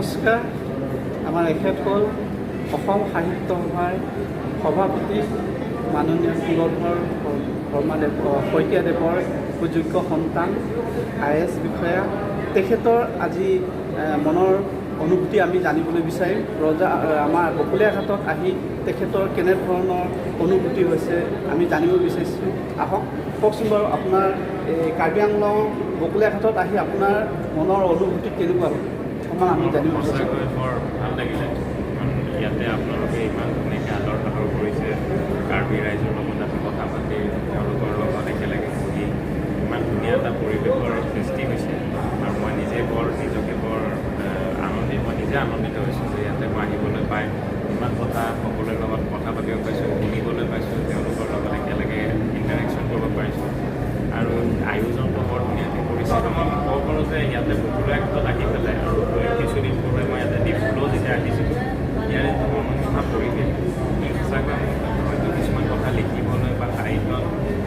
নমস্কাৰ। আমাৰ এখেত হ'ল অসম সাহিত্য সভাৰ সভাপতি মাননীয় কুলধৰ শৰ্মাদেৱ, শইকীয়াদেৱৰ সুযোগ্য সন্তান, আইএএছ বিষয়া। তেখেতৰ আজি মনৰ অনুভূতি আমি জানিবলৈ বিচাৰিম। ৰজা আমাৰ বকলীয়াঘাটত আহি তেখেতৰ কেনেধৰণৰ অনুভূতি হৈছে, আমি জানিব বিচাৰিছোঁ। আহক, কওকচোন বাৰু, আপোনাৰ এই কাৰ্বি আংলং বকলীয়াঘাটত আহি আপোনাৰ মনৰ অনুভূতি কেনেকুৱা হ'ল, অকণমান আমি জানিব বিচাৰিছোঁ। সঁচাকৈ বৰ ভাল লাগিলে, কাৰণ ইয়াতে আপোনালোকে ইমান ধুনীয়াকৈ আদৰ সাদৰ কৰিছে। কাৰ্বি ৰাইজৰ লগত আমি কথা পাতি, তেওঁলোকৰ লগত একেলগে বহি ইমান ধুনীয়া এটা পৰিৱেশৰ সৃষ্টি হৈছে আৰু মই নিজে বৰ নিজকে বৰ আনন্দিত, মই নিজে আনন্দিত হৈছোঁ যে ইয়াতে মই আহিবলৈ পাই ইমান কথা সকলোৰে লগত কথা পাতিব পাইছোঁ, শুনিবলৈ পাইছোঁ, তেওঁলোকৰ লগত একেলগে ইণ্টাৰেকশ্যন কৰিব পাৰিছোঁ আৰু আয়োজনটো বৰ ধুনীয়াকৈ কৰিছে। মই ক'ব পাৰোঁ যে ইয়াতে বকলীয়াঘাটত আহি পেলাই আৰু কিছুদিন পূৰ্বে মই ইয়াতে ডিফুলৈও যেতিয়া আহিছিলোঁ, ইয়াৰ যিটো মনোমোহা পৰিৱেশ, ই সঁচাকৈ মোক হয়তো কিছুমান কথা লিখিবলৈ বা সাহিত্যত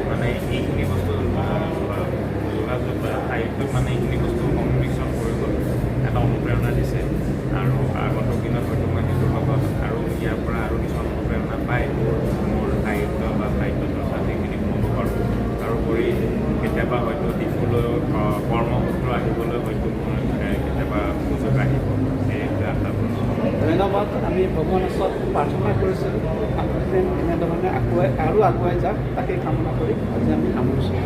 মানে এইখিনি বস্তু যোগাযোগ বা সাহিত্যত মানে এইখিনি বস্তু সংমিশ্ৰণ কৰিবলৈ এটা অনুপ্ৰেৰণা দিছে আৰু আগন্তুক দিনত হয়তো মই সেইটোৰ লগত আৰু ইয়াৰ পৰা আৰু কিছুমান অনুপ্ৰেৰণা পাই মোৰ সাহিত্য বা সাহিত্য চৰ্চাত সেইখিনি সোমাব পাৰোঁ। তাৰোপৰি কেতিয়াবা হয়তো ডিফুলৈ কৰ্মসূত্ৰ আহিবলৈ হয়তো মোৰ কেতিয়াবা সুযোগ আহিব, সেইটোৱে আশা কৰিছোঁ। ধন্যবাদ। আমি ভগৱানৰ ওচৰত প্ৰাৰ্থনা কৰিছোঁ, আপুনি যেন এনেধৰণে আগুৱাই আৰু আগুৱাই যাওক, তাকেই কামনা কৰি আজি আমি সামৰিছোঁ।